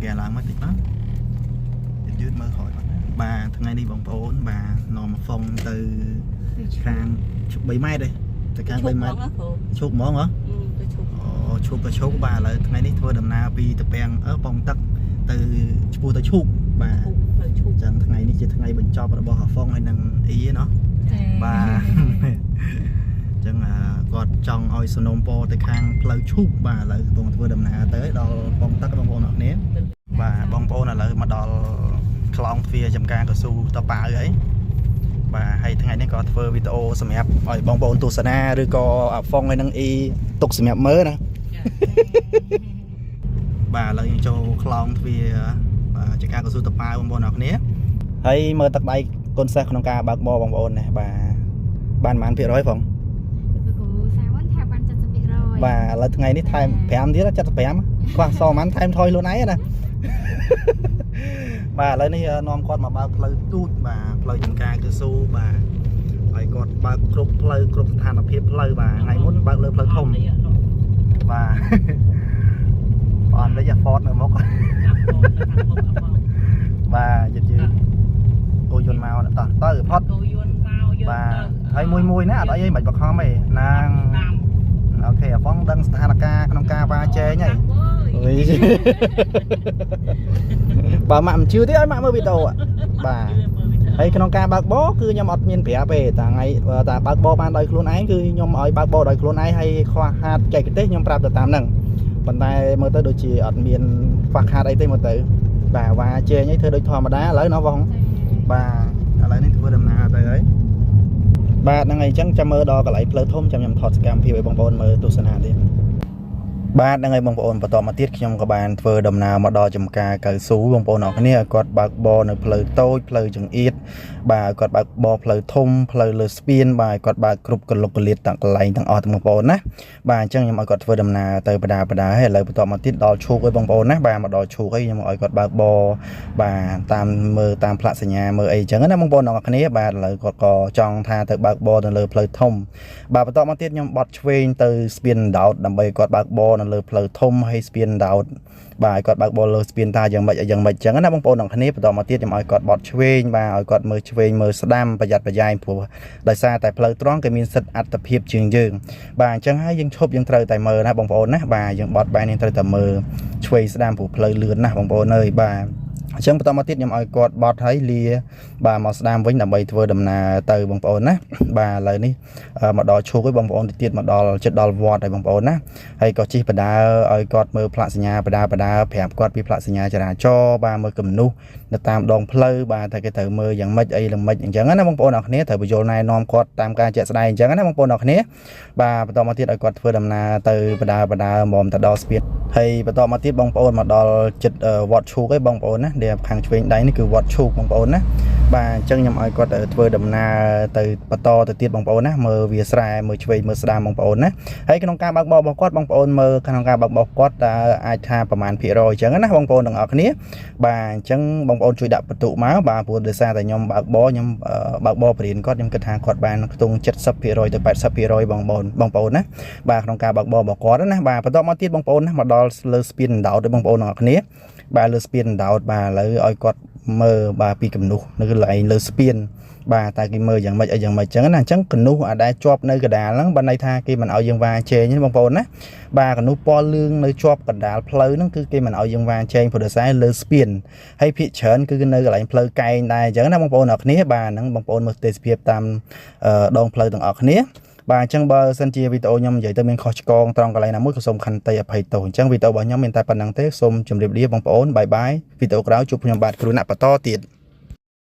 គេឡើងមកតិចមកយឺតៗមើលក្រោយបាទបាទថ្ងៃនេះបងប្អូនបាទនាំមកហ្វុងទៅខាង3ម៉ែត្រទេទៅខាង3ម៉ែត្រ គ្រូ ឈូកហ្មងហ៎ ទៅឈប់ អូឈូកក៏ឈូកបាទឥឡូវថ្ងៃនេះធ្វើដំណើរពីតាពាំងអឺប៉ងទឹកទៅឆ្ពោះទៅឈូកបាទ ឈប់ទៅឈប់ ចឹងថ្ងៃនេះជាថ្ងៃបញ្ចប់របស់អាហ្វុងហើយនឹងអ៊ីណោះបាទចឹងគាត់ចង់ឲ្យសនំពរទៅខាងផ្លូវឈូកបាទឥឡូវកំពុងធ្វើដំណើរទៅដល់ប៉ងទឹកបងប្អូនអរគ្នាបាទបងប្អូនឥឡូវមកដល់ខ្លោងទ្វារចំការកស៊ូតប៉ាវហើយបាទហើយថ្ងៃនេះក៏ធ្វើវីដេអូសម្រាប់ឲ្យបងប្អូនទស្សនាឬក៏អាហ្វុងហើយនឹងអ៊ីទុកសម្រាប់មើលណា បាទឥឡូវយើងចូលខ្លោងទ្វារបាទជាការកស៊ូតប៉ាវបងប្អូនអរគ្នាហើយមើលទឹកដៃកូនសិស្សក្នុងការបើកបរបងប្អូនណាបាទបានប៉ុន្មានភាគរយផង គ្រូសាវ៉ាន់ថាបាន70% បាទឥឡូវថ្ងៃនេះថែម5ទៀត75ខ្វះសប៉ុន្មានថែមថយខ្លួនឯងណា បាទឥឡូវនេះនាំគាត់មកបើកផ្លូវទូចបាទផ្លូវចំការកស៊ូបាទហើយគាត់បើកគ្រប់ផ្លូវគ្រប់ស្ថានភាពផ្លូវបាទថ្ងៃមុនបើកលើផ្លូវធំបាទ បងលេចអា Ford នៅមុខ បាទយឺតយឺតគោយន្តមកតោះទៅផុត គោយន្តមកយន្ត បាទហើយមួយមួយណាអត់អីទេមិនបាច់បខំទេណាង OK អាហ្វងដឹងស្ថានភាពក្នុងការវ៉ាជែងហើយអុយបើម៉ាក់មិនជឿទេឲ្យម៉ាក់មើលវីដេអូបាទហើយក្នុងការបើកបរគឺខ្ញុំអត់មានប្រាប់ទេតាថ្ងៃតាបើកបរបានដោយខ្លួនឯងគឺខ្ញុំឲ្យបើកបរដោយខ្លួនឯងហើយខ្វះខាតចែកទេសខ្ញុំប្រាប់ទៅតាមហ្នឹងប៉ុន្តែមើលទៅដូចជាអត់មានខ្វះខាតអីទេមើលទៅបាទវ៉ាជែងអីធ្វើដូចធម្មតាឥឡូវណោះបង បាទឥឡូវនេះធ្វើដំណើរទៅហើយបាទហ្នឹងហើយអញ្ចឹងចាំមើលដល់កន្លែងផ្លូវធំចាំខ្ញុំថតសកម្មភាពឲ្យបងប្អូនមើលទស្សនាទៀតបាទហ្នឹងហើយបងប្អូនបន្តមកទៀតខ្ញុំក៏បានធ្វើដំណើរមកដល់ចំការកៅស៊ូបងប្អូនអរគ្នាឲ្យគាត់បើកបរនៅផ្លូវតូចផ្លូវចង្អៀតបាទឲ្យគាត់បើកបរផ្លូវធំផ្លូវលើស្ពានបាទឲ្យគាត់បើកគ្រប់កលុកកលៀតទាំងកន្លែងទាំងអស់ទាំងបងប្អូនណាបាទអញ្ចឹងខ្ញុំឲ្យគាត់ធ្វើដំណើរទៅបដាបដាហើយឥឡូវបន្តមកទៀតដល់ឈូកឲ្យបងប្អូនណាបាទមកដល់ឈូកហើយខ្ញុំឲ្យគាត់បើកបរ បាទតាមមើលតាមផ្លាកសញ្ញាមើលអីចឹងណាបងប្អូនអរគ្នាបាទឥឡូវគាត់ក៏ចង់ថាទៅបើកបរនៅលើផ្លូវធំបាទបន្តមកទៀតខ្ញុំបត់ឆ្វេងទៅស្ពានដោតដើម្បីគាត់បើកបរនៅលើផ្លូវធំហើយស្ពានដោតបាទឲ្យគាត់បើកបរលើស្ពានតាយ៉ាងម៉េចយ៉ាងម៉េចចឹងណាបងប្អូនអរគ្នាបន្តមកទៀតខ្ញុំឲ្យគាត់បត់ឆ្វេងបាទឲ្យគាត់មើលឆ្វេងមើលស្ដាំប្រយ័ត្នប្រយែងព្រោះដោយសារតែផ្លូវត្រង់គេមានសិទ្ធិអត្តភាពជាងយើងបាទអញ្ចឹងហើយយើងឈប់យើងត្រូវតែមើលណាបងប្អូនណាបាទយើងបត់បែនយើងត្រូវតែមើលឆ្វេងស្ដាំព្រោះផ្លូវលឿនណាស់បងប្អូនអើយបាទ អញ្ចឹងបន្តមកទៀតខ្ញុំឲ្យគាត់បត់ហើយលាបាទមកស្ដាមវិញដើម្បីធ្វើដំណើរទៅបងប្អូនណាបាទឥឡូវនេះមកដល់ឈូកហើយបងប្អូនទៅទៀតមកដល់ចិត្តដល់វត្តហើយបងប្អូនណាហើយក៏ជិះបដាឲ្យគាត់មើលផ្លាកសញ្ញាបដាបដាប្រាប់គាត់ពីផ្លាកសញ្ញាចរាចរណ៍បាទមើលគំនូសនៅតាមដងផ្លូវបាទតែគេត្រូវមើលយ៉ាងម៉េចអីយ៉ាងម៉េចអញ្ចឹងណាបងប្អូនអរគ្នាត្រូវបញ្យល់ណែនាំគាត់តាមការជាក់ស្ដែងអញ្ចឹងណាបងប្អូនអរគ្នាបាទបន្តមកទៀតឲ្យគាត់ធ្វើដំណើរទៅបដាបដាមកទៅដល់ស្ពានហើយបន្តមកទៀតបងប្អូនមកដល់ចិត្តវត្តឈូកឯងបងប្អូនណាដែលខាងឆ្វេងដៃនេះគឺវត្តឈូកបងប្អូនណាបាទអញ្ចឹងខ្ញុំឲ្យគាត់ធ្វើដំណើរទៅបន្តទៅទៀតបងប្អូនណាមើលវាស្រែមើលឆ្វេងមើលស្ដាំបងប្អូនណាហើយក្នុងការបើកបររបស់គាត់បងប្អូនមើលក្នុងការបើកបរគាត់តើអាចថាប្រមាណភាគរយអញ្ចឹងណាបងប្អូនទាំងអស់គ្នាបាទអញ្ចឹងបងប្អូនជួយដាក់បន្ទុកមកបាទព្រោះដោយសារតែខ្ញុំបើកបរខ្ញុំបើកបរបរៀនគាត់ខ្ញុំគិតថាគាត់បានខ្ទង់70%ទៅ80%បងប្អូនបងប្អូនណាបាទក្នុងការបើកបររបស់គាត់ណាបាទបន្តមកទៀតបងប្អូនណាមកដល់លើស្ពានដោតបងប្អូនទាំងអស់គ្នាបាទលើស្ពានដោតបាទឥឡូវឲ្យគាត់មើលបាទពីគំនូសនៅកន្លែងលើស្ពានបាទតែគេមើលយ៉ាងម៉េចអីយ៉ាងម៉េចចឹងណាអញ្ចឹងគំនូសអាដែលជាប់នៅកណ្ដាលហ្នឹងបើន័យថាគេមិនឲ្យយើងវ៉ាជែងទេបងប្អូនណាបាទគំនូសពណ៌លឿងនៅជាប់កណ្ដាលផ្លូវហ្នឹងគឺគេមិនឲ្យយើងវ៉ាជែងព្រោះដោយសារលើស្ពានហើយភាគច្រើនគឺនៅកន្លែងផ្លូវកែងដែរអញ្ចឹងណាបងប្អូនអរគ្នាបាទហ្នឹងបងប្អូនមើលទេសភាពតាមដងផ្លូវទាំងអស់គ្នាបាទអញ្ចឹងបើសិនជាវីដេអូខ្ញុំនិយាយទៅមានខុសឆ្គងត្រង់កន្លែងណាមួយក៏សូមខន្តីអភ័យទោសអញ្ចឹងវីដេអូរបស់ខ្ញុំមានតែប៉ុណ្្នឹងទេសូមជម្រាបលាបងប្អូន bye bye វីដេអូក្រោយជួបខ្ញុំបាទគ្រូណាក់បន្តទៀត។